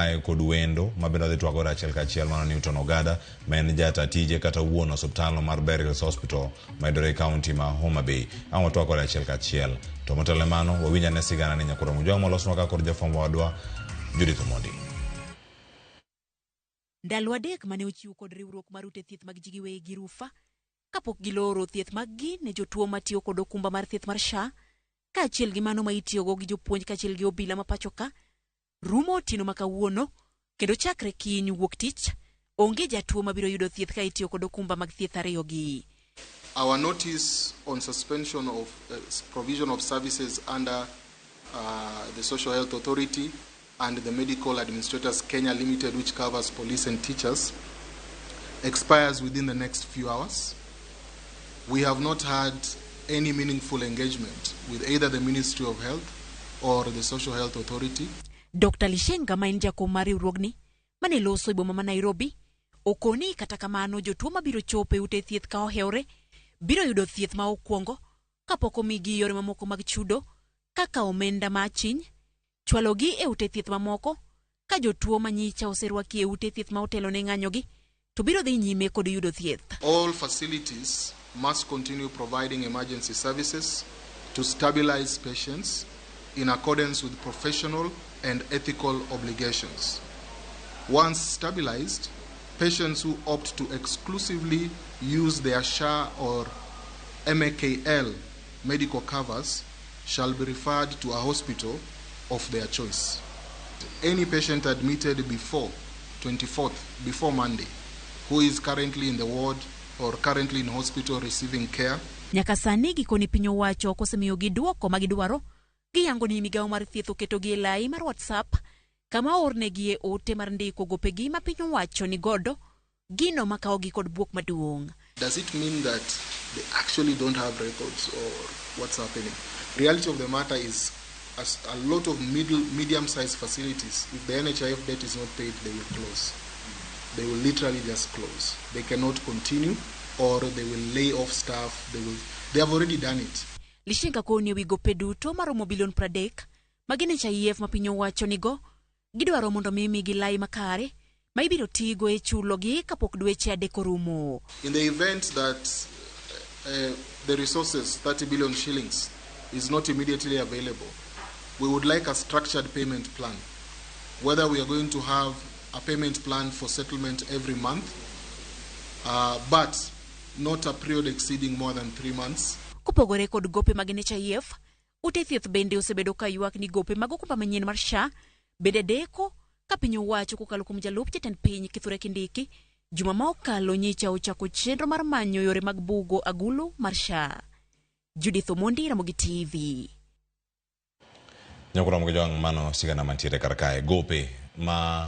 kae kod wendo ma bende wadhi twak godo achiel kachiel mano Newton Ogada ma en jata tije kata wuon osuptal mar Beryl's Hospital mayudore e kaunti ma Homa Bay. Ang' watwak kode achiel kachiel. To motelo ne mano, wawinj ane sigana ni Nyakwar Mujwang' molosnwa ka kod jafwambo wadwa Judith Omondi. Ndalo 3 mane ochiw kod riwruok mar ute thieth mag ji giwegi rufa kapok giloro thieth maggi ne jotuo matiyo kod okumba mar thieth mar SHA kaachiel gi mano ma itiyogo gi jopuonj kaachiel gi obila ma pacho ka rumo otieno ma kawuono kendo chakre kiny wuok tich onge jatuo mabiro yudo thieth ka itiyo kod okumba mag thieth ariyo gi. Our notice on suspension of provision of services under the Social Health Authority and the Medical Administrators Kenya Limited, which covers police and teachers, expires within the next few hours. We have not had any meaningful engagement with either the Ministry of Health or the Social Health Authority. Dr. Lishenga ma en jakom mar riwruogni mane loso e boma ma Nairobi okoni kata kamano jotuo mabiro chopo e ute thieth ka ohewre biro yudo thieth ma okwongo kapok omigi yore mamoko mag chudo kaka omenda ma achiny chwalogi e ute thieth mamoko ka jotuo manyicha oserwaki e ute thieth ma otelo ne ng'anyogi to biro dhi nyime kod yudo thieth. All facilities must continue providing emergency services to stabilize patients in accordance with professional and ethical obligations. Once stabilized, patients who opt to exclusively use their SHA or MAKL medical covers shall be referred to a hospital of their choice. Any patient admitted before 24th, before Monday, who is currently in the ward or currently in hospital receiving care. Nyaka sani gikoni piny owacho ok osemiyogi duoko ma gidwaro. Giyango ni migawo mar thieth oketogi e lai mar WhatsApp kama oornegie ote mar ndiko gopegi ma piny owacho ni godo gino makawogi kod buok maduong'. Does it mean that they actually don't have records or what's happening? Reality of the matter is, as a lot of medium-sized facilities, if the NHIF debt is not paid, they will close. They will literally just close. They cannot continue, or they will lay off staff. They have already done it. Lishenga koni ewi gope duto maromo bilion 30 mag NHIF ma piny owacho nigo gidwaro mondo mi migi lai makare ma ibiro tigo e chulogi kapok dweche 3 orumo. In the event that the resources, 30 billion shillings, is not immediately available, we would like a structured payment plan. Whether we are going to have a payment plan for settlement every month, but not a period exceeding more than 3 months. Kopogore kod gope mag NHIF, ute thieth bende osebedo ka ywak ni gope mag okumba manyien mar SHA bende deko ka piny owacho kokalo kuom jalup jatend piny Kithure Kindiki juma ma okalo nyicha ochako chenro mar manyo yore mag bugo agulu mar SHA. Judith Omondi, Ramogi TV. Nyakura Ramogi Jwang', mano sigana mantiere kar kae. Gope ma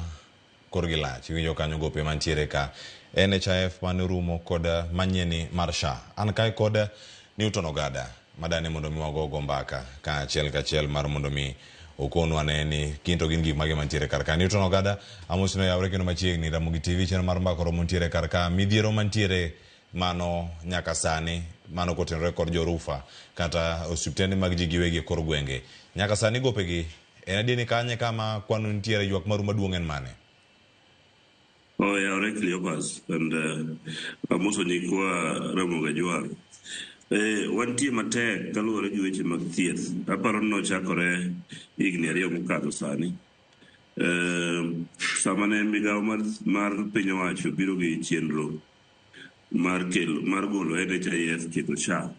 korgi lach, iwinjo kanyo gope mantiere ka NHIF mane orumo kod manyieni mar SHA. An kae kod Newton Ogada madani mondo mi wagogo mbaka ka achiel kachiel mar mondo mi okonwa ne ni kinto gin gik mage mantiere kar ka. Newton Ogada, amosi no yawre kendo machiegni Ramogi TV chenro mar mbaka oromo ntiere kar ka. Midhiero mantiere mano nyaka sani mano kotenore kod jorufa kata osiptende mag ji giwegi e kor gwenge. Nyaka sani gopegi en adier ni kanye kama kwano nitiere ywak maru maduong' en mane? Oyawre Cleopas and amoso nyikwa Ramogi Ajwang'. Wantie matek kaluwore gi weche mag thieth. Aparo ni nochakore higni 2 mokadho sani. Sama ne migawo mar piny owacho biro gi chenro mar kelo mar golo NHIF keto SHA,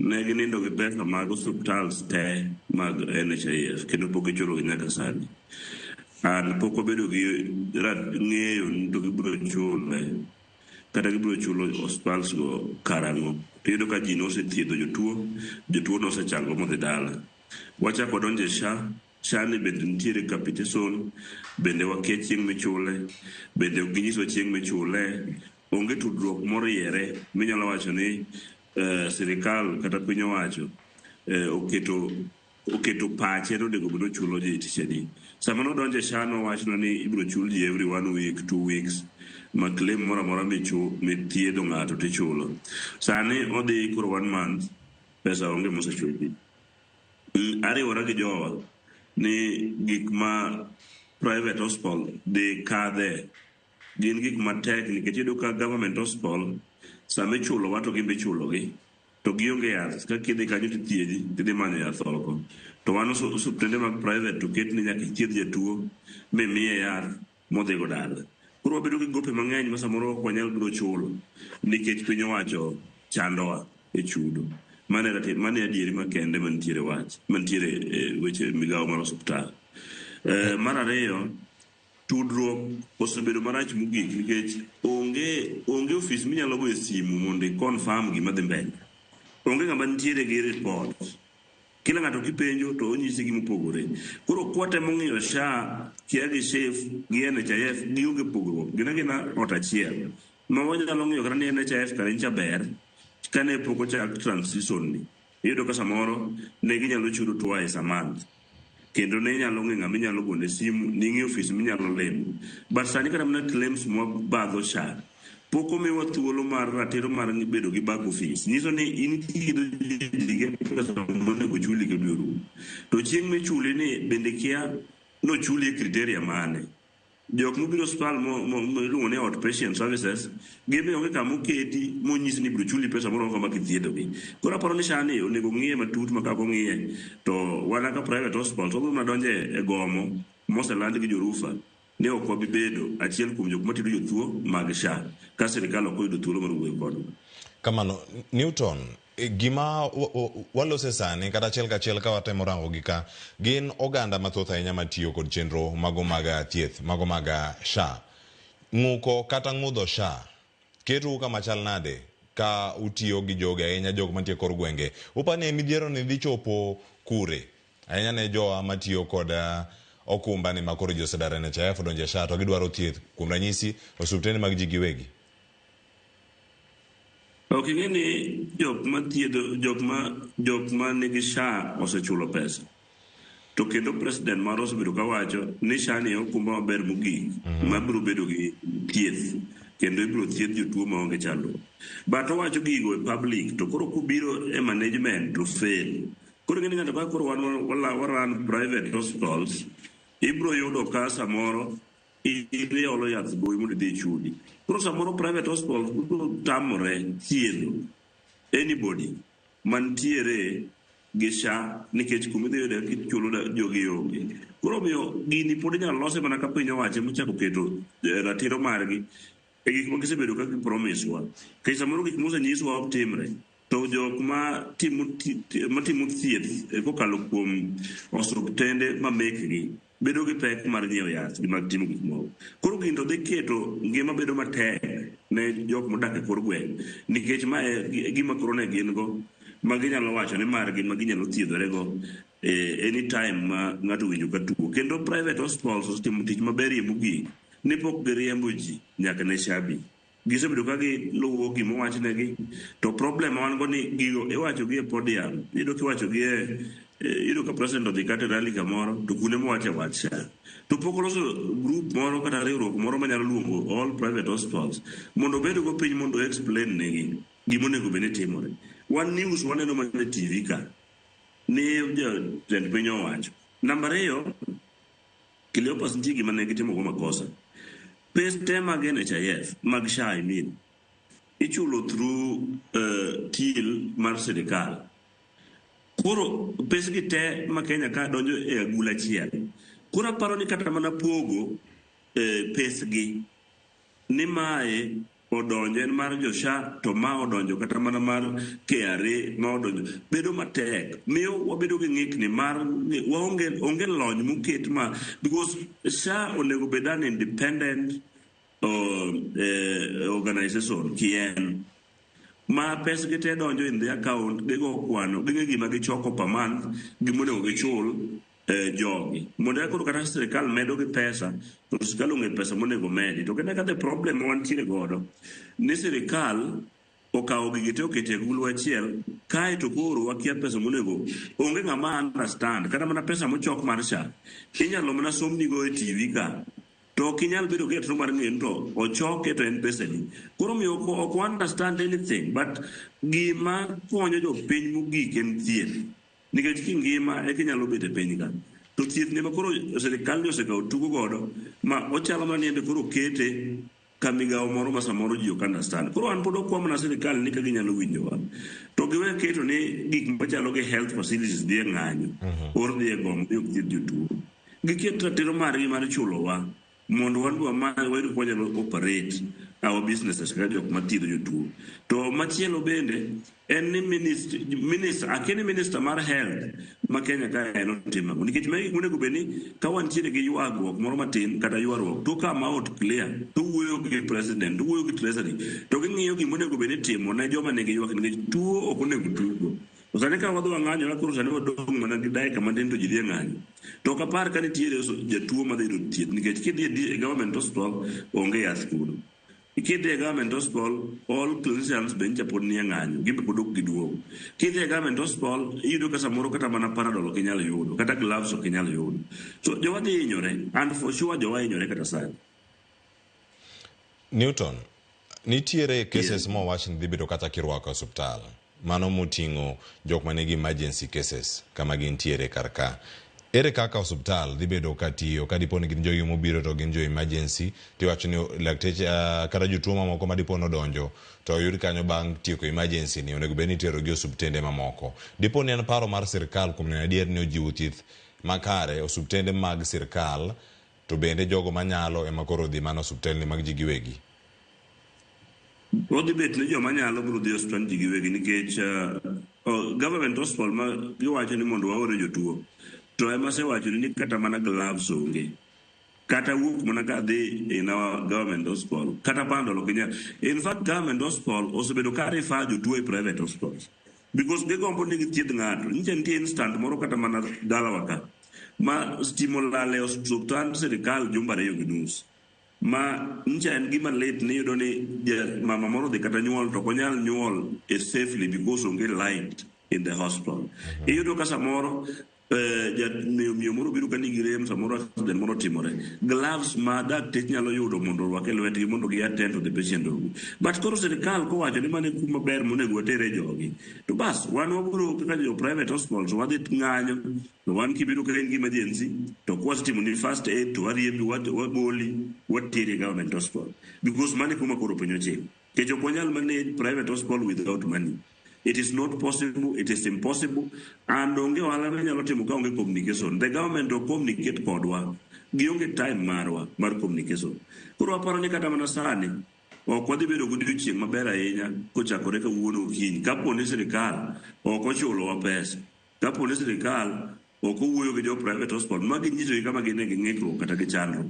ne ginindo gi pesa mag osiptals te mag NHIF kendo pok gichulogi nyaka sani. An pok wabedo gi ng'eyo ni to gibiro chule kata gibiro chulo osiptals go karang'o. To iyudo ka ji nosethiedho jotuo, jotuo nosechango modhi dala. Wachako wadonjo e SHA, SHA ni bende nitiere capitation, bende wakia chieng' michule, bende ok ginyiswa chieng' michule. Onge tudruok moriere minyalo wacho ni sirikal kata piny owacho oketo pache ni onego bed ni ochulo ji tich adi. Sama nodonjo e SHA nowachno ni ibiro chul ji every 1 week, 2 weeks, ma claim moro amora mithiedho ng'ato tichulo. Sani odhi koro 1 month, pesa onge mosechul ji. Ariwora gi jowa ni gik ma private hospital dhi kadhe gin gik matek nikech iyudo ka government hospital sama ichulowa to gin be ichulogi to gionge yath ka kidhi kanyo tithiedhi tidhi manyo yath oko to wan osiptende mag private to ket ni nyaka ithiedh jatuo mimiye yath modhigo dala. Koro wabedo gi gope mang'eny ma samoro ok wanyal biro chulo nikech piny owacho chandowa e chudo. Mano e adieri makende mantiere wach mantiere e weche migawo mar osiptal. Mar ariyo, tudruok osebedo marach mogik nikech onge ofis minyalo goyo simu mondo i confirm gima dhi mbele. Onge ng'ama nitiere gi report. Kila ng'ato kipenjo to onyisi gimopogore. Koro kwatemo ng'iyo SHA kia gi SHIF gi NHIF gionge pogruok. Gin agina ot achiel. Ma wanyalo ng'iyo kata ni NHIF kare nyicha ber kane pok ochak transition ni. Iyudo ka samoro ne ginyalo chudo twice a month. Kendo ne inyalo ng'e ng'ama inyalo gone simu, ning'i ofis minyalo limo. But sani kata mana claims mwabadho SHA, pok omiwa thuolo mar ratiro mar bedo gi back office. Nyiso ni in ithiedho ji gi pesa monego chuli ka dwe orumo. To chieng' michuli ni bende kia nochuli e criteria mane. Jok mobiro osiptal miluongo ni outpatient services, gin be onge kama oketi monyisi ni ibiro chuli pesa moromo kama kithiedhogi. Koro aparo ni SHA ni onego ng'iye matut ma kaka ong'iye to wan kaka private hospitals wabiro mana donjo e gomo moseland gi jorufa ni ok wabi bedo achiel kuom jok mathiedho jotuo mag SHA ka sirikal ok oyudo thuolo mar wuoyo kodwa. Kamano, Newton, gima walose sani kata achiel kachiel ka watemo rango gi ka gin oganda mathoth ahinya matiyo kod chenro mago mag thieth mago mag SHA. Ng'uko kata ng'udho SHA ketou kama chal nade ka utiyo gi jogi ahinya jok mantie kor gwenge? Upani midhiero ni dhi chopo kure? Ahinya ne jowa matiyo kod okumba ni makoro ji osedar NHIF odonjo e SHA to gidwaro thieth kuom ranyisi osiptende mag ji giwegi. Ok ing'e ni jok ma thiedho jok ma nigi SHA osechulo pesa. To kendo president marwa osebedo kawacho ni SHA ni e okumba maber mogik ma biro bedo gi thieth kendo ibiro thiedh jotuo maonge chandruok. But owacho gigo e public to koro kubiro e management to fail. Koro ing'e ni ng'ato ka koro wan wa run private hospitals ibiro yudo ka samoro idhi olo yath gowi mondo idhi ichudi. Koro samoro private hospitals biro tamore thiedho anybody mantiere gi SHA nikech kuma idhi yude kichulo jogi onge. Koro omiyo gini pod inyalo lose mana ka piny owacho emochako keto ratiro margi e gik ma gisebedo ka gipromise wa. Nikech samoro gik mosenyiswa ok timre. To jok ma timo thieth kokalo kuom osiptende ma mekgi bedo gi pek mar nyiewo yath gi mag timo gik moko. Koro gini to dhi keto ngima bedo matek ne jok modak e kor gweng' nikech ma e gima koro ne gin go ma ginyalo wacho ni margi ma ginyalo thiedhore go anytime ma ng'ato owinjo ka tuo. Kendo private hospitals osetimo tich maberie mogik ni pok giriembo ji nyaka ne SHA bi. Gisebedo ka giluwo gima owachnegi to problem ma wan go ni gigo iwacho gi e podium iyudo kiwacho gi e iyudo ka president odhi kata e rally kamoro to kuonde mowache wach SHA. To pok oloso group moro kata riwruok moro manyalo luongo all private hospitals mondo obed go piny mondo explain negi gima onego bed ni timore. Wan news waneno mana e TV ka ni jatend piny owacho. Namba ariyo, Cleopas nitie gima ne gitimo go makosa. Pes te mag NHIF, mag SHA I mean, ichulo through till mar sirikal. Koro pesgi te ma Kenya ka donjo e agula achiel. Koro aparo ni kata mana pogo pesgi ni mae odonjo en mar jo SHA to ma odonjo kata mana mar KRA ma odonjo bedo matek miyo wabedo gi ng'ikni mar waonge onge lony moket ma because SHA onego bed an independent organization kien ma pesgi te donjo in the account gigo kwano ging'e gima gichoko per month gimonego gichul jogi mondo eka koro kata sirikal medo gi pesa to sirikal ong'e pesa monego medi to kendo ka the problem ma wantiere godo ni sirikal okawo gigi te oketo e agulu achiel kae to koro wakia pesa monego onge ng'ama understand kata mana pesa mochok mar SHA inyalo mana somnigo e TV ka to ok inyal bedo gi ratiro mar ng'eyo ni to ochoke to en pesadi koro omiyo ok understand anything but gima konyo jopiny mogik en thieth nikech kingima eka inyalo bet e piny ka. To thieth ni ema koro sirikal ni osekawo tugo godo ma ochalo mana ni en koro kete ka migawo moro ma samoro ji ok understand. Koro an pod okwa mana sirikal ni ka ginyalo winjowa to giwe keto ni gik machalo gi health facilities dhi e ng'anyo or dhi e gom dhi ok thiedh jotuo. Giket ratiro margi mar chulowa mondo wan be wayud kaka wanyalo operate our businesses kaka jok mathiedho jotuo. To machielo bende en ni minister akia ni minister mar health ma Kenya ka en otimo ang'o nikech magi gik monego bed ni ka wantiere gi ywagruok moro matin kata ywaruok to come out clear to wuoyo gi president to wuoyo gi treasury to ging'iyo gima onego bed ni itimo ne joma nigi ywak nikech tuo ok onego tugo. To sani ka wadhi wang'anyo ka koro sani wadong' mana gi dakika matin to ji dhi e ng'anyo. To ok apar ka nitiere jatuo madhi yudo thieth nikech kidhi e government hospital onge yath kuno. Kidhi e government hospital all clinicians be nyicha pod nie ng'anyo gin be pod ok giduogo. Kidhi e government hospital iyudo ka samoro kata mana panadol ok inyal yudo kata gloves ok inyal yudo. So jowa dhi hinyore and for sure jowa hinyore kata sani. Newton, nitiere cases mowach ni dhi bedo kata kirwako e osuptal. Mano moting'o jok manigi emergency cases kama gintiere kar ka. Ere kaka osuptal dhi bedo ka tiyo ka dipo ni gin jogi mobiro to gin jo emergency tiwacho ni lakteche kata jotuo mamoko ma dipo nodonjo to oyud kanyo bang' tieko emergency ni onego bed ni itero gi osuptende mamoko. Dipo ni en paro mar sirkal kuom neno adier ni ojiwo thieth makare osuptende mag sirkal to bende jogo manyalo ema koro dhi mana osuptelni mag ji giwegi. Odhi bet ni joma nyalo biro dhi osiptand ji giwegi nikech government hospital ma giwacho ni mondo waore jotuo to ema asewacho ni kata mana gloves onge. Kata wuok mana ka dhi in our government hospital kata panadol ok inyal. In fact government hospital osebedo ka refer jotuo e private hospitals because gigombo ni githiedh ng'ato. Nyicha nitie instant moro kata mana dalawa ka ma stima olal e osiptand sirikal jumbe 2.5. Ma nyicha en gima lit ni iyudo ni mama moro odhi kata nyuol to ok onyal nyuol e safely because onge light in the hospital. Iyudo ka samoro miyo moro biro ka nigi rem samoro accident moro otimore. Gloves ma dakteche nyalo yudo mondo orwak e lwetgi mondo gi attend to the patient onge. But koro sirikal kowacho ni mano e kuma ber monego watere jogi. To bas wan wabiro kaka jo private hospitals wadhi ng'anyo to wan kibiro ka in gi emergency to kwasetimo ni first aid to wariembi wagoli wateri e government hospital because mano e kuma koro piny ochiko. Nikech ok wanyal manage private hospital without money. It is not possible, it is impossible, and onge ohala minyalo timo ka onge communication. The government ok communicate kodwa. Gionge time marwa mar communication. Koro waparo ni kata mana sani ok wadhi bedo godiochieng' maber ahinya kochakore kawuono okinyi kapo ni sirikal ok ochulowa pesa. Kapo ni sirikal ok owuoyo gi jo private hospital ma ginyisogi kama gine gi ng'ikruok kata gi chandruok.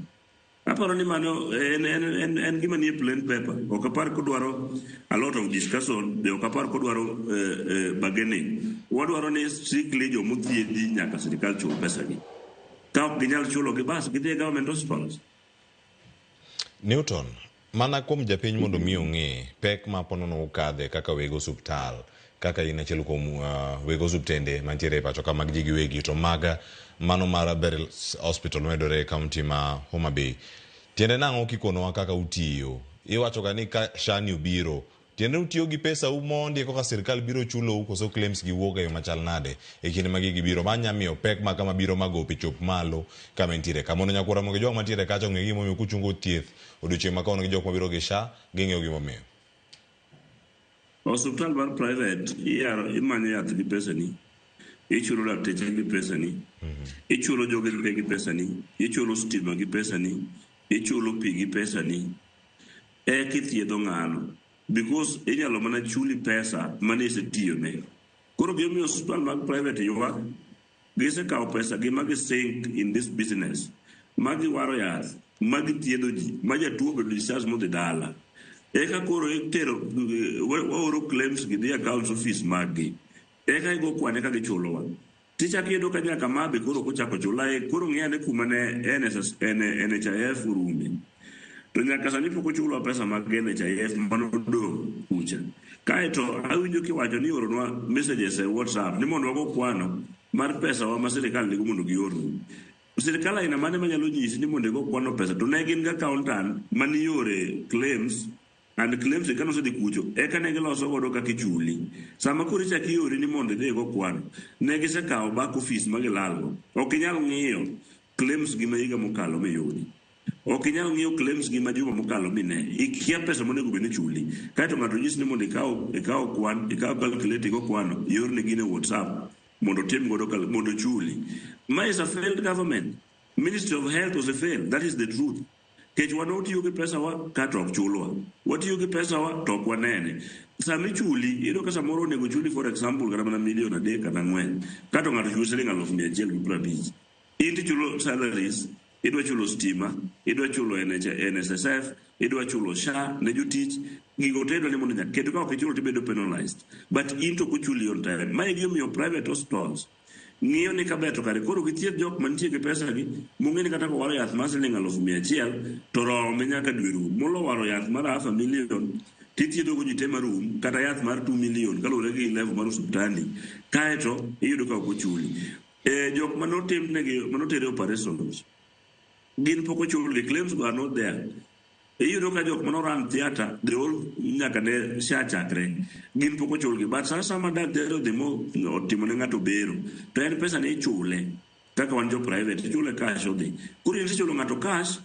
Aparo ni mano en gima nie plain paper. Ok apar kodwaro a lot of discussion, be ok apar kodwaro bargaining. Wadwaro ni strictly jomothiedhi nyaka sirikal chul pesagi. Ka ok ginyal chulogi bas gidhi e government hospitals. Newton, mana kuom japiny mondo mi ong'e pek ma ponono ukadhe kaka weg osuptal, kaka in achiel kuom weg osuptende mantiere e pacho ka mag ji giwegi to mag mano mar Beryl Hospital mayudore e kaunti ma Homa Bay. Tiende nang'o kikonowa kaka utiyo? Iwacho ga ni ka SHA ni obiro, tiende utiyo gi pesa u mondi koka sirikal biro chulou koso claims gi wuok e yo machal nade e kinde ma gigi biro ma nya miyo pek ma kama biro ma gope chop malo kama entiere ka mondo nyakwara mondo jogo mantiere kacha ong'e gimomiyo kuchungo thieth odiochieng' ma kawuono gi jok mabiro gi SHA ging'eyo gimomiyo. Osiptal mar private iyaro imanyo yath gi pesani, ichulo lakteche gi pesani, ichulo joge te gi pesani, ichulo stima gi pesani, ichulo pi gi pesani, eka ithiedho ng'ano. Because inyalo mana chuli pesa mane isetiyone. Koro gimomiyo osiptal mag private ywak, gisekawo pesa gi ma gisink in this business, ma giwaro yath, ma githiedho ji, ma jatuo obedo discharge modhi dala. Eka koro itero waoro claims gi dhi accounts office mag gi. Eka igo kwane ka gichulowa. Tichako iyudo ka nyaka ma be koro ok ochako chula e koro ng'i ane kuma ne NSS, NHIF orume. To nyaka sani pok ochulwa pesa mag NHIF manodong' kucha. Kaeto awinjo kiwacho ni ioronwa messages e WhatsApp ni mondo wago kwano mar pesa wa ma sirikal nigo mondo giornu. Sirikal aina mane manyalo nyisi ni mondo igo kwano pesa to ne gin gi accountant maniore claims And claims gi kane osedhi kucho, eka ne giloso godo kaka ichuli. Sama koro ichako iori ni mondo idhi igo kwano, ne gisekawo back office ma gilalgo. Ok inyal ng'iyo claims gi ma higa mokalo miyudi. Ok inyal ng'iyo claims gi ma juma mokalo mine. Ikia pesa monego bed ni ichuli. Kaeto ng'ato nyisi ni mondo ikaw ikaw kwan, ikaw calculate igo kwano, iorne gino e WhatsApp mondo otim godo mondo ochuli. Ma is a failed government. Ministry of Health was a fail. That is the truth. Kech wan watiyo gi pesa wa ka to ok chulwa. Watiyo gi pesa wa to ok wanene. Sama ichuli, iyudo ka samoro onego chuli for example kata mana milion 3 kata 4. Kato ng'ato chulo siling 150,000. In tichulo salaries, idwa chulo stima, idwa chulo NSSF, idwa chulo SHA ne jotich, gigo te idwa ni mondo nyaka ket ka ok ichulo tibedo penalized. But in to ok ochuli on time. Ma e gimomiyo private hospitals ng'iyo ni kaber to kare koro githiedh jok mantie gi pesa gi mong'e ni kata kowaro yath mar siling 100,000 to rome nyaka dwe rum. Molo waro yath mar half a million tithiedho go ji te marum kata yath mar 2 million kaluwore gi level mar osiptandi kaeto iyudo ka ok ochuli. Jok manotimnegi manotere operations gin pok ochulgi, claims go are not there. Iyudo ka jok mano run theatre the whole nyaka ne SHA chakre gin pok ochulgi, but sa sama daktari odhi mo otimo ne ng'ato bero to en pesa ne ichule kaka wan jo private ichule cash odhi. Koro in isechulo ng'ato cash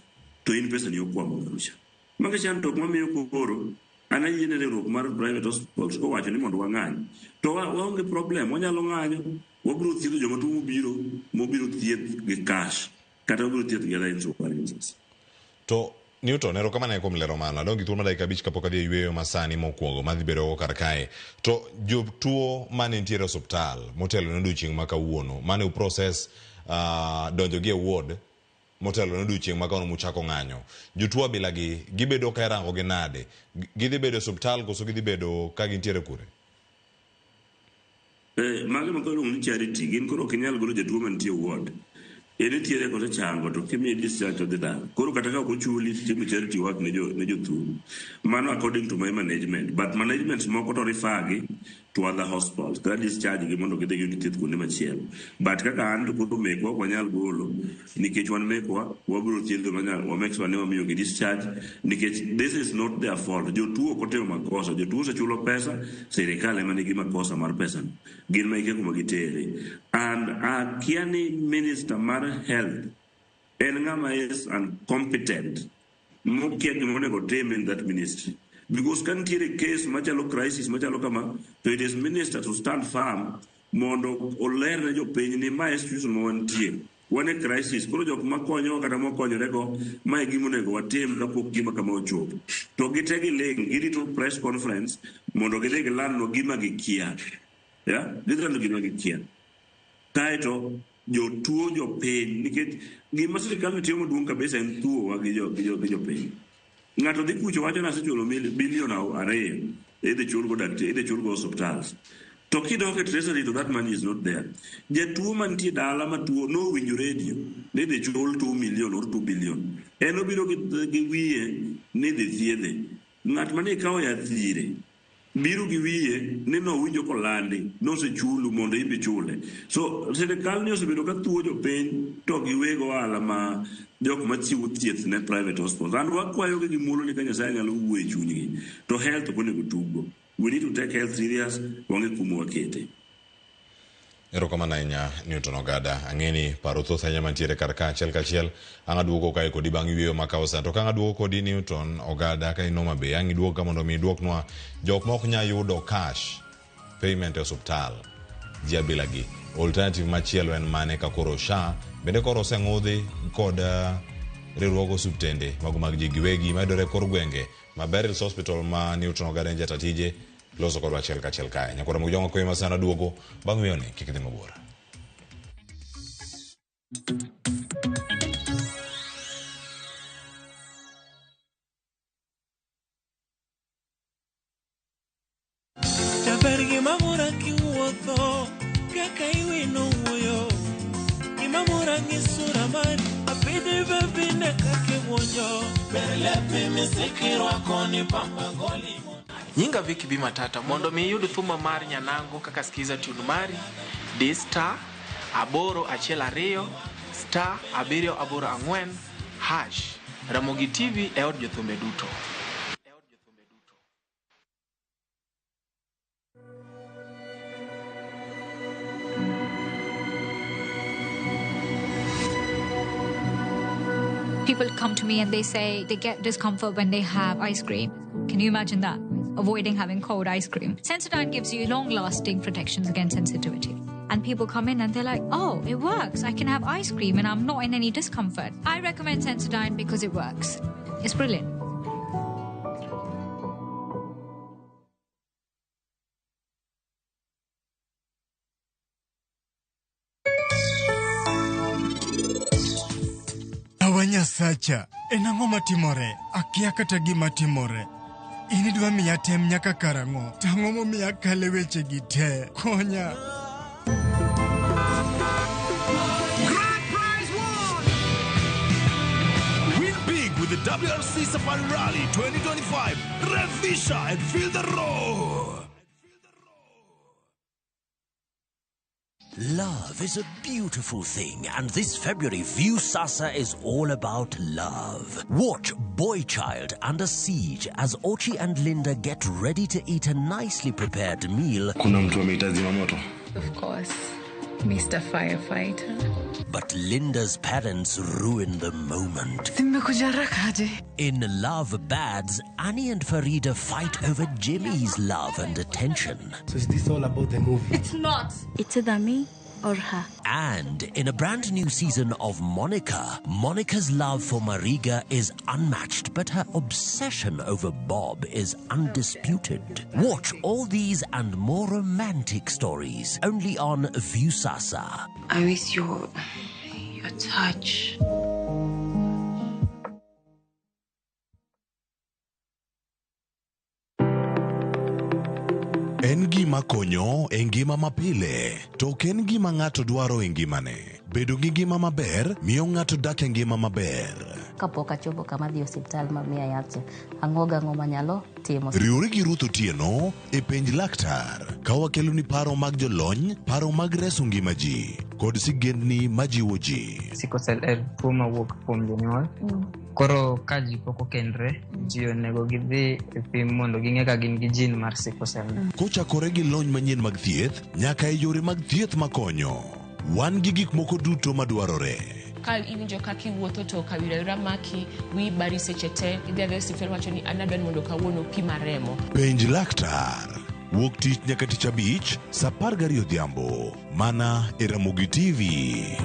to in pesa ni okwamo kacha. Mago chandruok mamiyo koro an ayie ne riwruok mar private hospitals kowacho ni mondo wang'any to waonge problem, wanyalo ng'anyo, wabiro thiedho joma tuo mobiro thieth gi cash kata wabiro thieth gi other insurances. To Newton, erokamano kuom lero mano. Adong' gi thuolo mar dakika 5 kapok adhi e yueyo masani mokwongo madhi bedo go kar kae. To jotuo mane nitiere e osuptal motelo ne odiochieng' ma kawuono, mane u process donjo gi e ward motelo ne odiochieng' ma kawuono muchako ng'anyo. Jotuo abila gi gibedo ka irango gi nade? Gidhi bedo e osuptal koso gidhi bedo ka gintiere kure? Magi ma koro iluongo ni charity, gin koro ok inyal golo jatuo mantie e ward. En nitiere kosechango to kimiye discharge to odhi dala. Koro kata ka ok ochuli titimo charity work ne jo ne jothuru. Mano according to my management. But management moko to refer gi to other hospitals. Kata discharge gi mondo gidhi giyud thieth kuonde machielo. But kaka an to koro mekwa ok wanyal golo nikech wan mekwa wabiro thiedho manya wa make sure ni wamiyo gi discharge nikech this is not their fault. Jotuo ok otimo makosa. Jotuo osechulo pesa, sirikal ema nigi makosa mar pesa no. Gin ma ikia kuma gitere. And akia ni minister mar health en ng'ama is incompetent mokia gima onego otim in that ministry. Because ka nitiere case machalo crisis machalo kama, to it is minister to stand firm mondo oler ne jopiny ni ma e situation ma wantie. Wan e crisis, koro jok makonyowa kata mokonyore go, ma e gima onego watim kapok gima kama ochopo. To gite giling', girito press conference mondo gidhi gilandnwa gima gikia. Yeah? Gidhi lando gima gikia. Kaeto jotuo jopiny, nikech gima sirikal timo maduong' kabisa en thuowa gi jopiny. Ng'ato dhi kucho wacho ni asechulo bilion 2 idhi chulgo daktari, idhi chulgo osuptal. To kidok e treasury to that money is not there. Jatuo mantie dala matuo nowinjo radio ni idhi chul 2 million or 2 billion. En obiro gi wiye ni idhi thiedhe. Ng'at mane ikawo yath ire biro gi wiye ni nowinjo kolandi nosechulu mondo imbe chule. So sirikal ni osebedo ka thuo jopiny to giweg ohala ma jok machiwo thieth ne private hospitals. And wakwayogi gi muolo ni ka Nyasaye nyalo wuoyo e chunygi to health ok onego tuggo. We need to take health serious, wang'e kuma wakete. Erokamano ahinya Newton Ogada. Ang'e ni paro thoth ahinya mantiere kar ka achiel kachiel. Ang' aduogo kae kodi bang' yueyo makawo sa. To ka ang' aduogo kodi Newton Ogada ka in Homa Bay, ang' iduog ka mondo mi iduoknwa jok ma ok nyal yudo cash payment e osuptal. Ji abila gi. Alternative machielo en mane ka koro SHA bende koro oseng'udhi kod riwruog osuptende mago mag ji giwegi mayudore e kor gwenge ma Beryls Hospital ma Newton Ogada en jata tije loso kodwa achiel kachiel kae. Nyakwara Mugjongo koyo masana duogo bang' yueyo ni kik idhi mabor. Jaber gima mora kiwuotho kaka iwino wuoyo gima mora gi sura mari apidhi bebine kaka iwuonjo ber lepi misikirwako ni pamba goli. Nyinga Vicky B Matata, mondo mi iyud thuma mar Nyanango kaka skiza tune mari, di star 812 star 784 hash. Ramogi TV e od jothumbe duto. come to me and they say they get discomfort when they have ice cream. Can you imagine that? Avoiding having cold ice cream. Sensodyne gives you long lasting protections against sensitivity. And people come in and they're like, oh, it works. I can have ice cream and I'm not in any discomfort. I recommend Sensodyne because it works. It's brilliant. Awa Nyasacha, en ang'o matimore? Akia kata gima timore. In idwa miya tem nyaka karang'o? To ang'o momiyo akale wechegi te? Konya. Grand prize won! Win big with the WRC Safari Rally 2025. Revisha and feel the roar. Love is a beautiful thing, and this February, Viusasa is all about love. Watch Boy Child Under Siege as Ochi and Linda get ready to eat a nicely prepared meal. Kuna mtu ameita zimamoto. Of course, Mr. Firefighter. But Linda's parents ruin the moment. Zimekuja haraka aje? In Love Bads, Annie and Farida fight over Jimmy's love and attention. So is this all about the movie? It's not. It's either me or her. And in a brand new season of Monica, Monica's love for Mariga is unmatched, but her obsession over Bob is undisputed. Watch all these and more romantic stories only on Viusasa. I miss your your touch. En gima konyo e ngima mapile, to ok en gima ng'ato dwaro e ngimane. Bedo gi ngima maber miyo ng'ato dak e ngima maber. Kapok achopo kama adhi e osiptal ma miya yath cha, ang'o gang'o manyalo timo. Riwri gi Ruth Otieno e Penj Laktar ka wakeloni paro mag jolony, paro mag reso ngima ji, kod sigendni majiwo ji. Sickle cell en tuo mawuok kuom jonyuol. Koro ka ji pok okendre, ji onego gidhi e pim mondo ging'e ka gin gi gene mar sickle cell. Kochakore gi lony manyien mag thieth nyaka e yore mag thieth makonyo, wan gi gik moko duto madwarore. Ka iwinjo kaka iwuotho to kawira wira maki, wiyi bari seche te, idhi adhiya e osiptal iwacho ni an adwa ni mondo kawuono opima remo. Penj laktar. Wuok tich nyaka tich abich, sa 12 odhiambo, mana e Ramogi TV.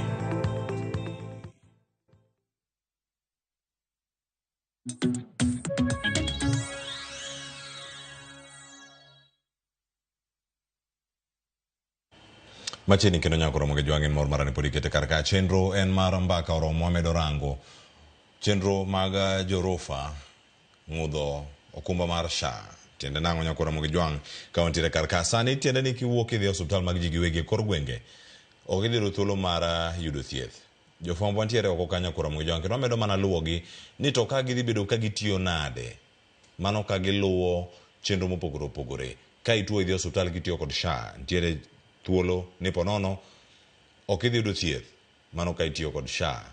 Machiegni kendo nyako romo gi jwang' en mor mara ni pod ikete kar ka. Chenro en mar mbaka oromo wamedo rango chenro mag jorofa ng'udho okumba mar SHA. Tiende nang'o nyako romo gi jwang' ka wantiere kar ka. Sani tiende ni kiwuok idhi e osiptal mag ji giwegi e kor gwenge ok idhi yudo thuolo mar yudo thieth. Jofwambo wantiere oko ka nyako romo gi jwang' kendo wamedo mana luwogi ni to ka gidhi bedo ka gitiyo nade. Mano ka giluwo chenro mopogore opogore. Ka ituo idhi e osiptal kitiyo kod SHA, nitiere thuolo ni ponono ok idhi yudo thieth mano ka itiyo kod SHA.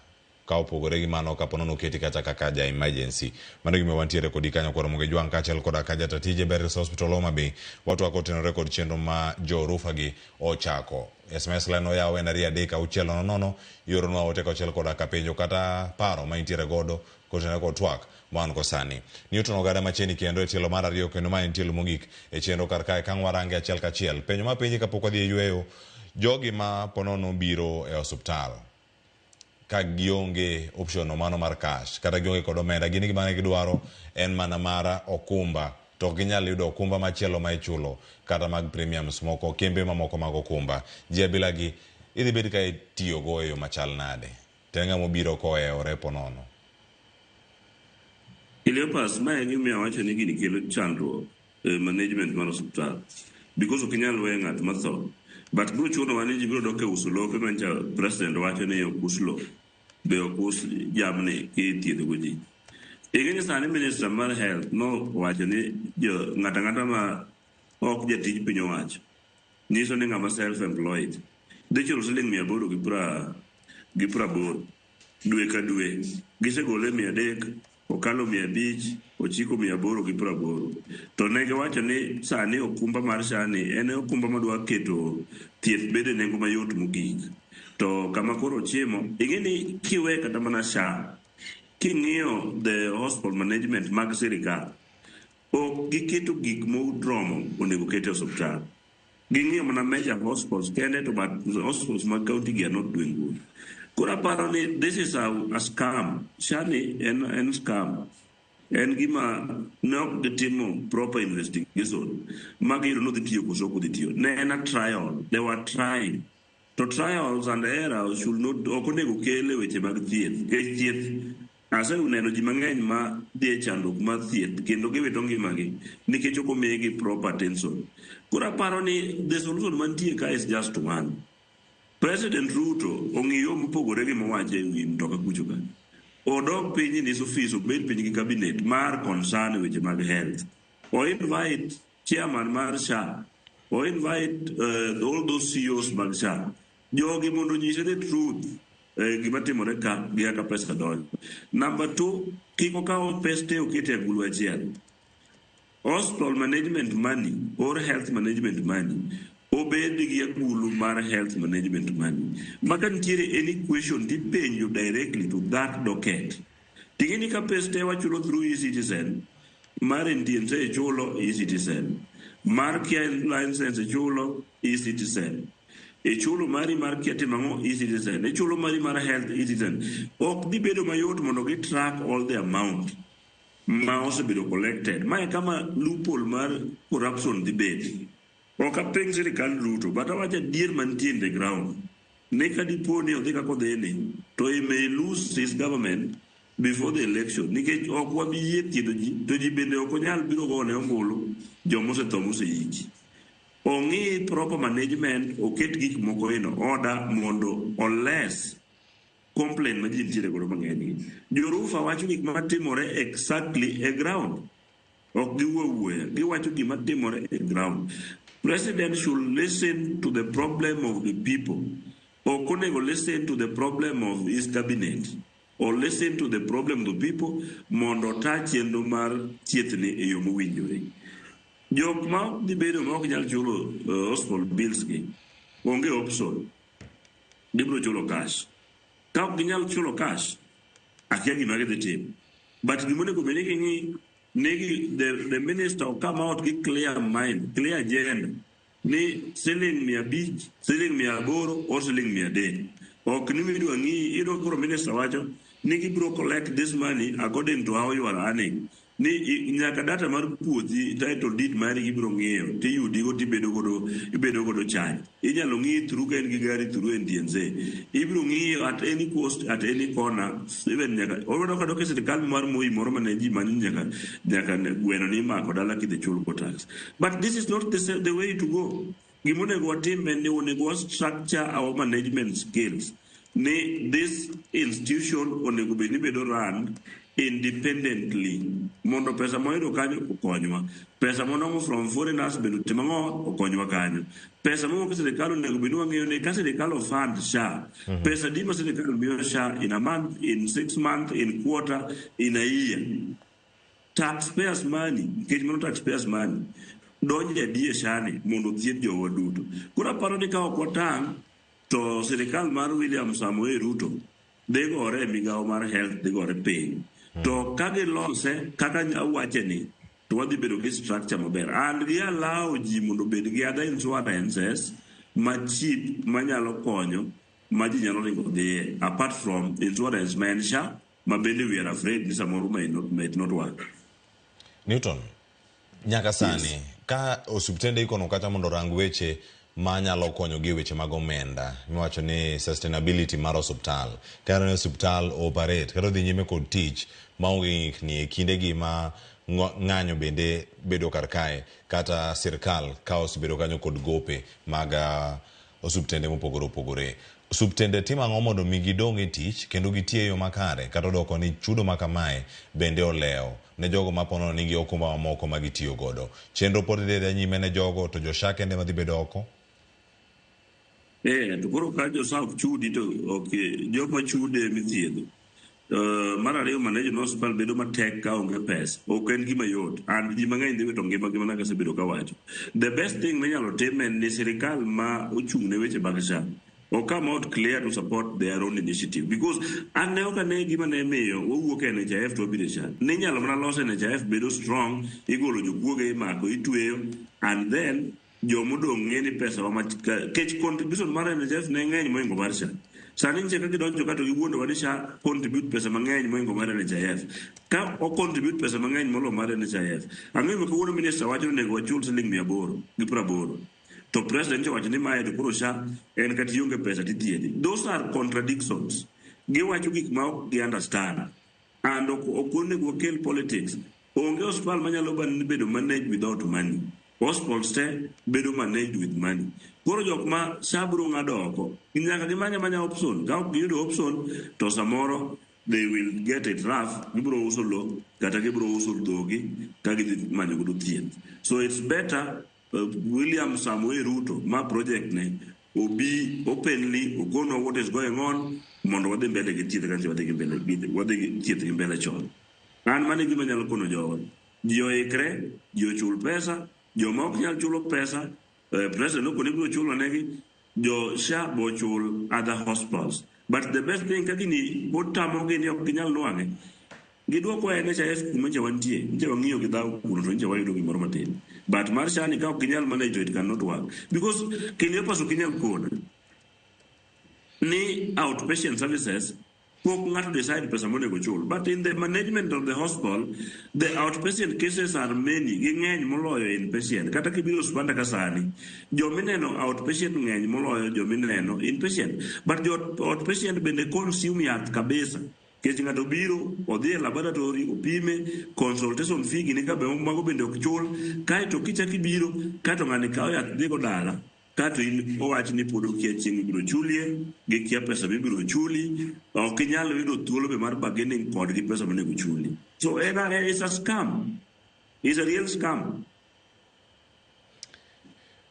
Ka opogore gi mano ka ponono oketi kata kaka ja emergency. Mano gima wantiere kodi kanyo kod Ramogi Jwang' kaachiel koda ka jata tije Berries Hospital Homa Bay. Watwako otenore kod chenro ma jo rufa gi ochako. SMS line oyaw en 23600 ioronwa ote kaachiel koda ka penjo kata paro ma intiere godo kotenore kod twak ma wan go sani. Newton Ogada machiegni kendo e tielo mar ariyo kendo ma en tielo mogik e chenro kar kae kang' warange achiel kachiel. Penjo ma penji kapok wadhi e yueyo, jogi ma ponono biro e osuptal ka gionge option no mano mar cash kata gionge kod omenda, gin gima ne gidwaro en mana mar okumba to ok ginyal yudo okumba machielo ma ichulo kata mag premiums moko kembe mamoko mag okumba. Ji abila gi idhi bed ka itiyogo e yo machal nade? To en ng'ama obiro kohewore ponono. Cleopas, mae e gimomiyo awacho ni gini kelo chandruok e management mar osiptal. Because ok inyal weyo ng'at ma tho. But biro chunowa ni ji biro dok e uso lope mancha president wacho ni ok us lo. Be ok us jamni kithiedho go ji. Ing'e ni sani minister mar health no wacho ni jo ng'ato ang'ata ma ok jatij piny owacho nyiso ni ng'ama self employed dhi chulo siling 880 dwe ka dwe. Gisegole 300, okalo 500, ochiko 880. To ne giwacho ni sani okumba mar SHA ni en okumba madwa keto thieth bedo e nengo mayot mogik. To kama koro ochiemo, ing'e ni kiwe kata mana SHA, King'iyo the hospital management mag sirikal, ok giketo gik moromo onego ket e osiptal. Ging'iyo mana major hospitals kende to but hospitals mag county gi are not doing good. Koro aparo ni this is a scam. SHA ni en scam. En gima ne ok gitimo proper investigation ma giyudo ni odhi tiyo koso ok odhi tiyo. Ne en a trial. They were trying. To trials and errors should not ok onego kel e weche mag thieth. Nikech thieth aseneno ji mang'eny ma dhi e chandruok mar thieth kendo giwito ngimagi nikech ok omigi proper attention. Koro aparo ni the solution mantie ka is just one. President Ruto ong'i yo mopogore gi mowacho e wi mtoka kucho ka. Odok piny in his office obed piny gi cabinet mar concern e weche mag health. O invite chairman mar SHA. O invite all those CEOs mag SHA. Jogi mondo onyise the truth gima timore ka gi kaka pesa donjo. Number 2, kik okaw pes te oket e agulu achiel. Hospital management money or health management money obed gi agulu mar health management money. Ma ka nitiere any question tipenjo directly to that docket. Ting'e ni ka pes te wachulo through e-citizen, mar NTSA ichulo e-citizen, mar kia license ichulo e-citizen, ichulo mari mar kia timo ang'o e-citizen, ichulo mari mar health e-citizen. Ok dhi bedo mayot mondo gi track all the amount ma osebedo collected. Mae kama loophole mar corruption dhi bet. Ok aping sirikal Ruto, but awacho adier mantie in the ground. Ne ka dipo ni odhi kaka odhini, to he may lose his government before the election. Nikech ok wabi yie thiedho ji, to ji bende ok onyal biro gone ombulu joma osetho moseiki. Ong'i proper management, oket gik moko in order mondo oles complaint ma ji nitiere godo mang'eny gi. Jorufa wacho gik matimore exactly e ground. Ok giwuo awuoya, giwacho gima timore e ground. President should listen to the problem of the people. Ok onego listen to the problem of his cabinet. Or listen to the problem of the people mondo ota chenro mar thieth ni e yo mowinjore. Jok ma ok dhi bedo ma ok nyal chulo hospital bills gi, onge option. Gibiro chulo cash. Ka ok ginyal chulo cash, akia gima gidhi timo. But gima onego bed ni ging'i, negi the minister will come out gi clear mind, clear agenda ni siling 500, siling 800 or siling 300. Ok ni midwa ng'i, iyudo koro minister wacho ni gibiro collect this money according to how you are earning. Ni nyaka data mar puothi, title deed mari gibiro ng'iyo, tiyudigo tibedo godo, ibedo godo charge. Inyalo ng'i through ka in gi gari through NTSA. Ibiro ng'iyo at any cost, at any corner, even nyaka, oyudo ka dok e sirikal mar Moi moro mane ji manyo nyaka gweno ni imako dala kidhi chul go tax. But this is not the way to go. Gima onego watim en ni onego wa structure our management skills. Ni this institution onego bed ni bedo run independently mondo pesa moyudo kanyo okonywa. Pesa monong'o from foreigners bende otim ang'o okonywa kanyo. Pesa mowuok e sirikal onego bed ni wang'eyo ni ka sirikal o fund SHA, pesa di ma sirikal miyo SHA in a month, in 6 months, in quarter, in a year. Taxpayers money, nikech mano taxpayers money, donjo adi e SHA ni mondo othiedh jowa duto. Koro aparo ni ka ok watang' to sirikal mar William Samoei Ruto dhi gore e migawo mar health, dhi gore piny. To ka gilose kaka awache ni, to wadhi bedo gi structure maber. And gi allow ji mondo obed gi other insurances ma cheap manyalo konyo ma ji nyalo ringo dhiye apart from insurance ma en SHA ma bende we are afraid ni samoro might not work. Newton, nyaka sani ka osiptende ikono kata mondo orang weche manyalo konyogi e weche mag omenda miwacho ni sustainability mar osiptal, kata ni osiptal operate kata odhi nyime kod tich maonge ng'ikni e kindegi ma ng'anyo bende bedo kar kae kata sirkal ka osebedo kanyo kod gope mag osiptende mopogore opogore. Osiptende timo ang'o mondo mi gidong' e tich kendo gitii e yo makare kata odoko ni chudo ma kamae bende olewo ne jogo maponono nigi okumba mamoko ma gitiyo godo. Chenro pod dhi adhiya nyime ne jogo to jo SHA kende madhi bedo oko? To koro ka jo SHA ok chudi to ok joma chude mithiedho. Mar ariyo management hospital bedo matek ka onge pesa. Ok en gima yot. And ji mang'eny dhi wito ngimagi mana kasebedo kawacho. The best thing minyalo tim en ni sirikal ma ochung' ne weche mag SHA O come out clear to support their own initiative because an ne ok ane gima ne miyo wawuok e NHIF to wabiro e SHA. Ne inyalo mana los NHIF bedo strong, igolo jokuoge imako, itweyo and then jomodong' ng'e ni pesa wa kech contribution mar NHIF ne ng'eny mohingo mar SHA. Sani nyiche ka gidonjo ka to giwuondowa ni SHA contribute pesa mang'eny mohingo mar NHIF. Ka o contribute pesa mang'eny molo mar NHIF, ang'o momiyo kawuono minister wacho ni onego wachul siling 880? To president owacho ni mae to koro SHA en kata ionge pesa tithiedhi. Those are contradictions. Giwacho gik ma ok gi understand. And ok onego wakel politics. Onge hospital manyalo bedo managed without money. Hospitals te bedo managed with money. Koro jok ma SHA biro ng'ado oko, nyaka gimany amanya option. Ka ok giyudo option, to samoro they will get it rough. Gibiro uso lo, kata gibiro uso dhogi, ka gidhi manyo godo thieth. So it's better William Samoei Ruto, ma project ne, obi openly okonwa what is going on, mondo wadhi mbele gi thieth kanyo wadhi gi mbele, wadhi gi thieth gi mbele chon. An mano e gima anyalo kono jowa. Ji oikre, ji ochul pesa, joma ok nyal chulo pesa, president okone biro chulo negi, jo SHA bo chul other hospitals. But the best thing ka gini pod tamogi ni ok ginyal nwang'e, gidwokwa e NHIF kuma nyocha wantie, nyocha wang'iyo gi dhawo kuno to nyocha wayudo gimoro matin. But mar SHA ni ka ok ginyal manage to it cannot work. Because Cleopas ok inyal kona ni outpatient services pok ng'ato decide pesa monego chul. But in the management of the hospital, the outpatient cases are many, ging'eny moloyo inpatient. Kata kibiro osipanda ka sani, jomineno outpatient ng'eny moloyo jomineno inpatient. But jo outpatient bende consume yath kabisa. Nikech ng'ato biro, odhi e laboratory, opime, consultation fee gini ka be mago bende ok chul, kaeto kichak ibiro, kaeto ng'ani kawo yath dhigo dala. Kato in owach ni pod okia chieng' mibiro chulie, gikia pesa mibiro chuli, ok inyal yudo thuolo be mar bargaining kodgi pesa monego chuli. So en it's a scam. It's a real scam.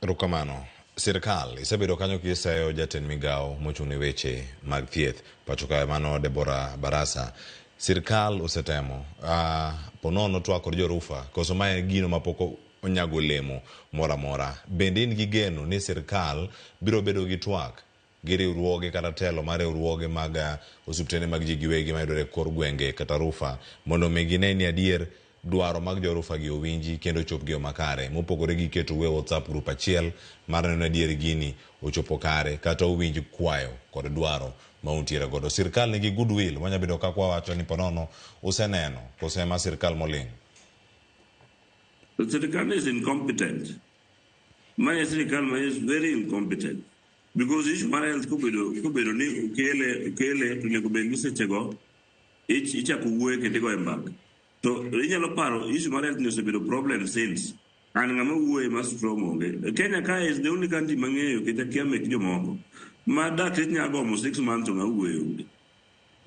Erokamano. Sirkal isebedo kanyo kiseyo jatend migawo mochung' ne weche mag thieth pacho kae mano Deborah Barasa. Sirkal osetemo ponono twak kod jorufa koso mae gino mapok onyago olemo moro amora. Bende in gi geno ni sirkal biro bedo gi twak gi riwruoge kata telo mar riwruoge mag osiptende mag ji giwegi mayudore e kor gwenge kata rufa mondo mi gine ni adier dwaro mag jorufa gi owinji kendo ochopgi e makare mopogore gi keto e WhatsApp group achiel mar neno adier gini ochopo kare kata owinj kwayo kod dwaro ma untiere godo. Sirkal nigi goodwill wanya bedo kaka wawacho ni ponono useneno koso ema sirkal moling'. Sirkal is incompetent. Mae sirkal ma is very incompetent. Because issue mar health kobedo ni okele to onego bed ni sechego ichako wuoye kendo igoye mbaka. To inyalo paro issue mar health ni osebedo problem since. An ng'ama wuoye ma strong onge. Kenya ka is the only country mang'eyo kech akia mek jomoko. Ma dakteche nyalo gomo 6 months to ng'a wuoye onge.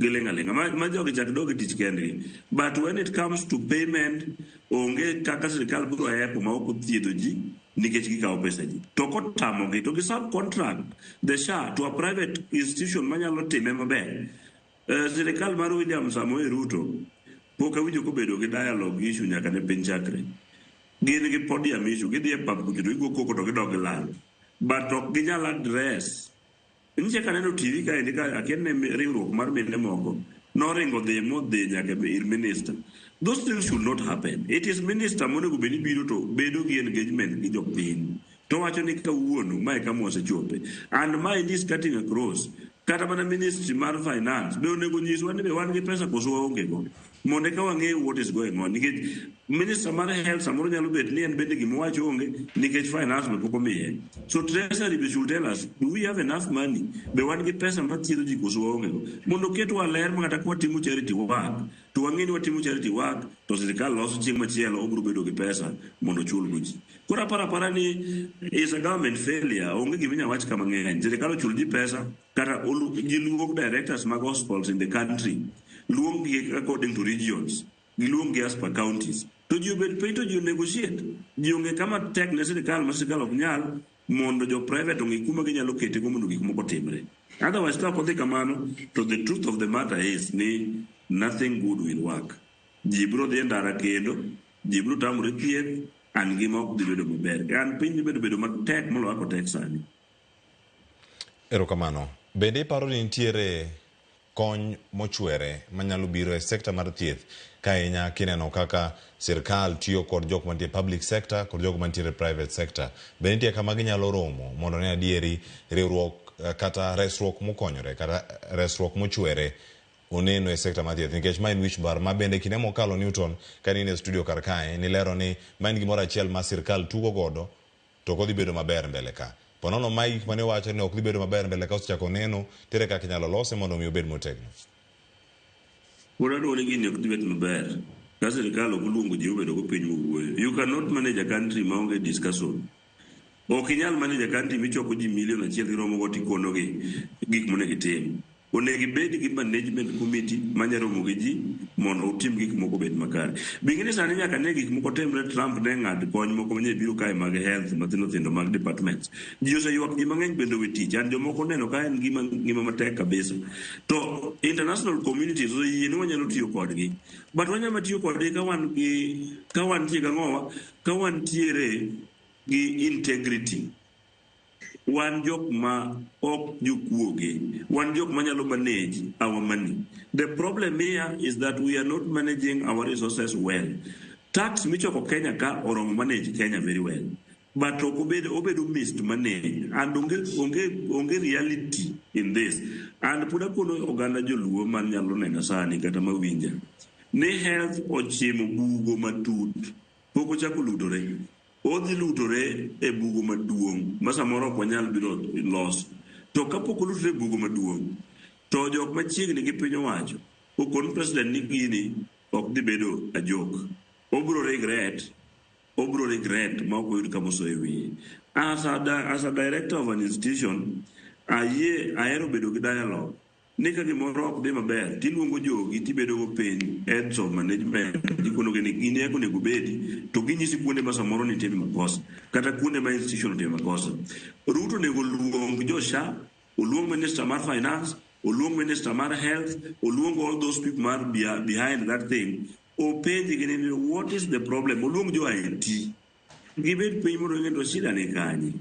Giling' aling'a. Ma jogi chak dog e tich kendgi. But when it comes to payment, onge kaka sirkal biro hepo ma ok othiedho ji nikech gikawo pesa ji. To kotamogi to gi subcontract the SHA to a private institution manyalo time maber. Sirkal mar William Samoei Ruto pok awinjo kobedo gi dialogue issue nyaka ne piny chakre. Gin gi podium issue, gidhi e pap kucho to gigo koko to gidok gilalo. But ok ginyal address. Nyicha kaneno TV kaendi ka akia ne riwruok mar mine moko noringo dhi modhi nyaka ir minister. Those things should not happen. It is minister monego bed ni biro to bedo gi engagement gi jopiny. To wacho ni kawuono mae kama wasechope. And mae is cutting across. Kata mana ministry mar finance be onego nyiswa ni be wan gi pesa koso waonge go. Mondo eka wang'e what is going on. Nikech minister mar health samoro nyalo bet ni en bende gima owacho onge nikech finance be pok omiye. So treasury be should tell us, do we have enough money? Be wan gi pesa mathiedho ji koso waonge go. Mondo oketwa ler ma kata kwatimo charity work, to wang'e ni watimo charity work, to sirkal loso chieng' machielo obiro bedo gi pesa mondo ochul go ji. Koro aparo apara ni is a government failure, onge gima inyalo wach ka mang'eny. Sirkal ochul ji pesa, kata giluong directors mag hospitals in the country, luong gi according to regions, giluong gi as per counties. To ji obed piny to ji negotiate. Ji onge kama tek ne sirkal ma sirkal ok nyal mondo jo private ong'e kuma ginyalo kete go mondo gik moko timre. Otherwise ka ok odhi kamano, to the truth of the matter is ni nothing good will work. Ji biro dhi e ndara kendo, ji biro tamore thieth, and ngima ok dhi bedo maber. And piny dhi bedo matek moloyo kaka otek sani. Erokamano. Bende iparo ni nitiere kony mochwere manyalo biro e sekta mar thieth ka ahinya kineno kaka sirkal tiyo kod jok mantie public sector kod jok mantiere private sector. Be nitie kama ginyalo romo mondo ne adieri riwruok kata resruok mokonyore kata resruok mochwere oneno e sekta mar thieth nikech ma en wich bar ma bende kinde mokalo Newton kane in e studio kar kae nilero ni ma en gimoro achiel ma sirkal tugo godo to ok odhi bedo maber mbele ka. Ponono ma gik mane wacho ni ok dhi bedo maber mbele ka osechako neno, tere kaka inyalo lose mondo mi obed motegno. Pod adwaro ni gini ok dhi bet maber ka sirkal ok oluongo ji obedo go piny mowuoyo. You cannot manage a country maonge discussion. Ok inyal manage a country michoko ji milion achiel giromo go tikonogi gik monego itim. Onego ibed gi management committee manya romo gi ji mondo utim gik moko obed makare. Bing'e ni sani nyaka ne gik moko timre Trump ne ng'ad kony moko manye biro kae mag health mathindo thindo mag departments. Ji oseywak ji mang'eny bende owe tich and jomoko neno ka en gima ngima matek kabisa. To international communities oseyie ni wanyalo tiyo kodgi. But wanyalo tiyo kodgi ka wan gi ka wantie gang'owa ka wantiere gi integrity. Wan jok ma ok jokuoge, wan jok manyalo manage our money. The problem here is that we are not managing our resources well. Tax michoko Kenya ka oromo manage Kenya very well. But ok obedo obedo mismanaged and onge onge onge reality in this. And pod akono oganda joluo man nyalo nena sani kata mawinja ni health ochimo bugo matut pok ochako lutore. Odhi lutore e bugo maduong' ma samoro ok wanyal biro loso. To kapok olutore e bugo maduong', to jok machiegni gi piny owacho okon president ni gini ok dhi bedo a joke. Obro regret, obro regret ma ok oyud kama osoyo wiye. As a, as a director of an institution, ayie ahero bedo gi dialogue. Ni ka gimoro ok dhi maber, tiluongo jogi tibedo go piny, heads of management, ikonogi ni gini eko onego bedi, to ginyisi kuonde ma samoro nitie makosa, kata kuonde ma institution otime makosa. Ruto onego luong jo SHA, oluong minister mar finance, oluong minister mar health, oluong all those people mar behind that thing, openjgi ni what is the problem, oluong jo IT. Gibed piny mondo ging'e to shida ni kanye.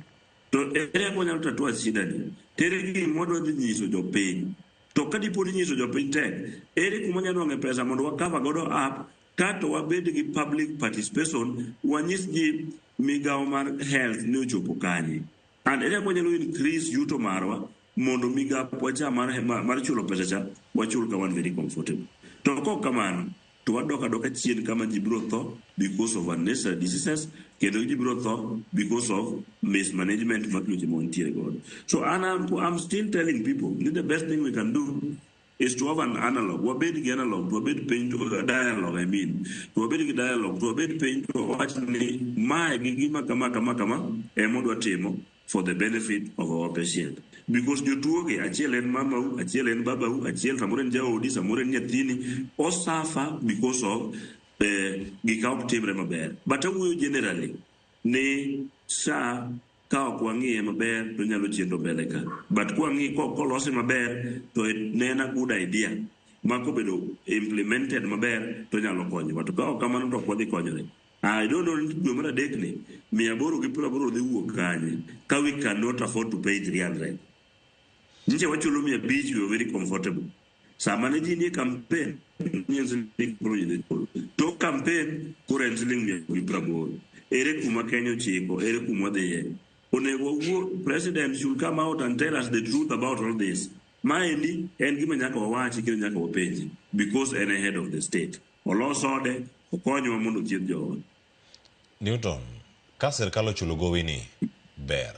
To ere kaka wanyalo tatua shida ni? Tere gima wadwa dhi nyiso jopiny. To ka dipo ni nyiso jopiny tek, ere kuma wanyalo nwang'e pesa mondo wa cover godo up kato wabed gi public participation, wanyis ji migawo mar health ni ochopo kanye. And ere kaka wanyalo increase yuto marwa mondo migapwa cha mar, mar chulo pesa cha wachul ka wan very comfortable. To kok kamano, to wadok adoka chien kama ji biro tho because of unnecessary diseases kendo ji biro tho because of mismanagement mar tuoche ma wantiere godo. So and I'm still telling people ni the best thing we can do is to have an analog. Wabed gi analog, to wabed piny to dialogue I mean. To wabed gi dialogue, to wabed piny to wawach ni mae gi gima kama kama kama ema wadwa timo for the benefit of our patient. Because jotuo gi achiel en mamau, achiel en babau, achiel samoro en jaodi, samoro en nyathini, o suffer because of gika ok timre maber. But awuoyo generally ni SHA ka ok wang'iye maber to nyalo chendo mbele ka. But kwang'i kolose maber to ne en a good idea ma kobedo implemented maber to nyalo konyowa. To ka ok kamano to ok wadhi konyore. I don't know ni dwe mar adek ni 880 dhi wuok kanye ka we cannot afford to pay 300. Nyiche wachulo 500 we were very comfortable. Sama ne ji nie campaign nie siling koro ji dhi chulo. Tok campaign koro en siling 180. Ere kuma Kenya ochiko, ere kuma wadhiye. Onego wawuo, president should come out and tell us the truth about all this. Maendi en gima nyaka wawachi kendo nyaka wapenji because en e head of the state. Olos ode, okonywa mondo othiedh jowa. Newton, ka sirkal ochulo gowi ni, ber.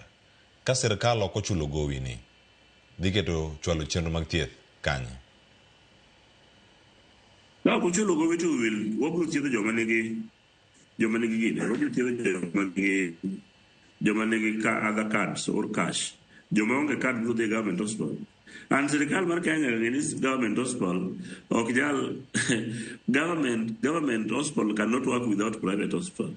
Ka sirkal ok ochulo gowi ni, dhi keto chwalo chenro mag thieth kanye? Ka ok ochulo gowi to we will wabiro thiedho joma nigi gine, wabiro thiedho joma nigi ka other cards or cash. Joma onge card biro dhi e government hospital. And sirkal mar Kenya ng'e ni government hospital ok nyal government hospital cannot work without private hospital.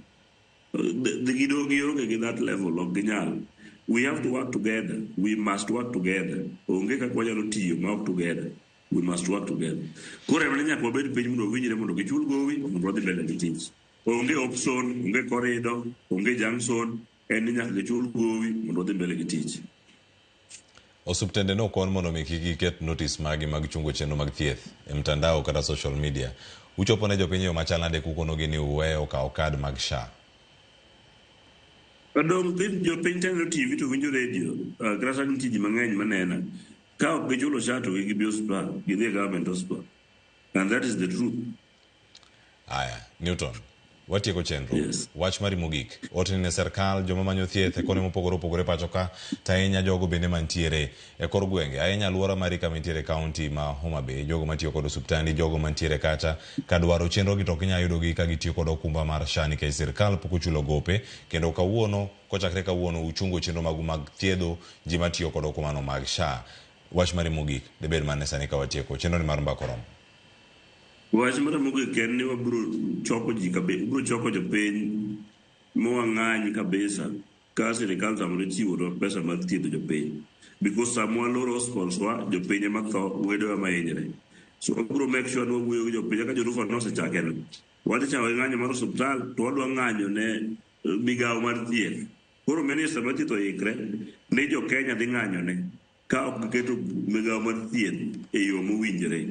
Gido gionge gi that level ok ginyal. We have to work together. We must work together. Onge kaka wanyalo tiyo ma ok together. We must work together. Koro ema ni nyaka wabed piny mondo wawinjre mondo gichul gowi mondo wadhi mbele gi tich. Onge option, onge corridor, onge junction, en ni nyaka gichul gowi mondo wadhi mbele gi tich. Osuptende nokon mondo mi kik giket notice magi mag chungo chenro mag thieth e mtandao kata social media. Uchopo ne jopiny e yo machal nade kukonogi ni uweyo kawo kad mag SHA? Dong' jopiny te neno TV to winjo radio. Kata sani nitie ji mang'eny manena. Ka ok gichulo SHA to kik gibi osiptal, gidhi e government hospital. And that is the truth. Aya, Newton, watieko chenro. Yes. Wach mari mogik, otni ne serkal, joma manyo thieth e kone mopogore opogore pacho ka, to ahinya jogo bende mantiere e kor gwenge, ahinya aluora mari kama intiere kaunti ma Homa Bay, jogo matiyo kod osuptandi, jogo mantiere kacha ka dwaro chenro gi to ok inyal yudogi ka gitiyo kod okumba mar SHA nikech sirkal pok ochulo gope, kendo kawuono, kochakre kawuono uchungo chenro magu mag thiedho ji matiyo kod okumbano mag SHA. Wach mari mogik, debed mane sani ka watieko chenro ni mar Mbaka Oromo? Wach mara mogik en ni wabiro choko ji kabisa, wabiro choko jopiny mwang'any kabisa ka sirikal tamore chiwonwa pesa mar thiedho jopiny. Because sama waloro hospitals wa, jopiny ema tho, wedewa ema hinyre. So wabiro make sure ni wawuoyo gi jopiny kaka jo-Rufa nosechake no. Wadhi chako gi ng'anyo mar osiptal to wadwa ng'anyo ne migawo mar thieth. Koro minister mar thieth oikre ni jo Kenya dhi ng'anyone ka ok giketo migawo mar thieth e yo mowinjore.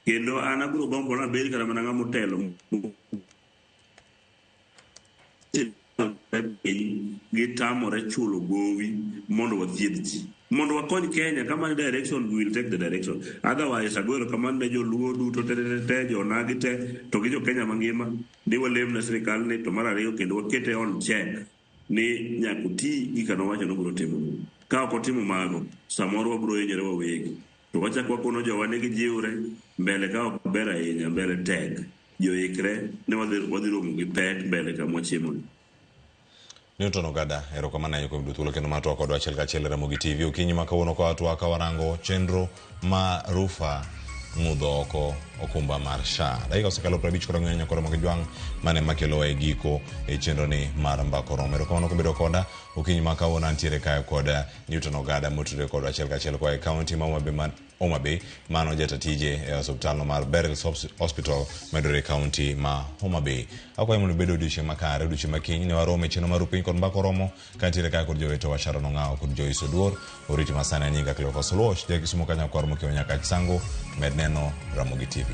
Kendo an abiro gombo ni abed kata mana ng'ama otelo piny gitamore chulo gowi mondo wathiedh ji. Mondo wakony Kenya, kama direction, we will take the direction. Otherwise, agoyo erokamano ne joluo duto te te te, jonagi te, to gi jo Kenya mangima, ni walem ne sirikal ni to mar ariyo kendo wakete on check ni nyaka oti gika nowacho ni obiro timo. Ka ok otimo mago, samoro wabiro hinyore wawegi. To wachak wakono jowa ni gijiwre, mbele ka ok ber ahinya, mbele tek. Ji oikre ni wadhi romo gi pek mbele kama wachiemoni. Newton Ogada, erokamano ahinya kuom yudo thuolo kendo mar twak kodwa achiel kachiel e Ramogi TV. Okinyi ma kawuono ka watwak ka warango chenro ma Rufa ng'udho oko okumba mar SHA. Dakika osekalo 54 nyakoro mag jwang' mane makelowa e giko e chenro ni mar Mbaka Oromo. Erokamano kubedo koda okinyi ma kawuono antiere kae kod Newton Ogada motudore kodwa achiel kachiel koa e kaunti ma Homa Bay, mano jata tije e osiptalno mar Beryl Hospital mayudore e kaunti ma Homa Bay. Akwayo mondo ibed odiochieng' makare, odiochieng' ma kiny ne warom e chenro mar Rupiny kod Mbaka Oromo kantiere kae kod jowetewa Sharon Ong'awo kod Joyce Oduor. Oriti masani anyinga Cleophas Oluoch, ja Kisumo ka nyakwar mokiewo nyaka Chisango, med neno Ramogi TV.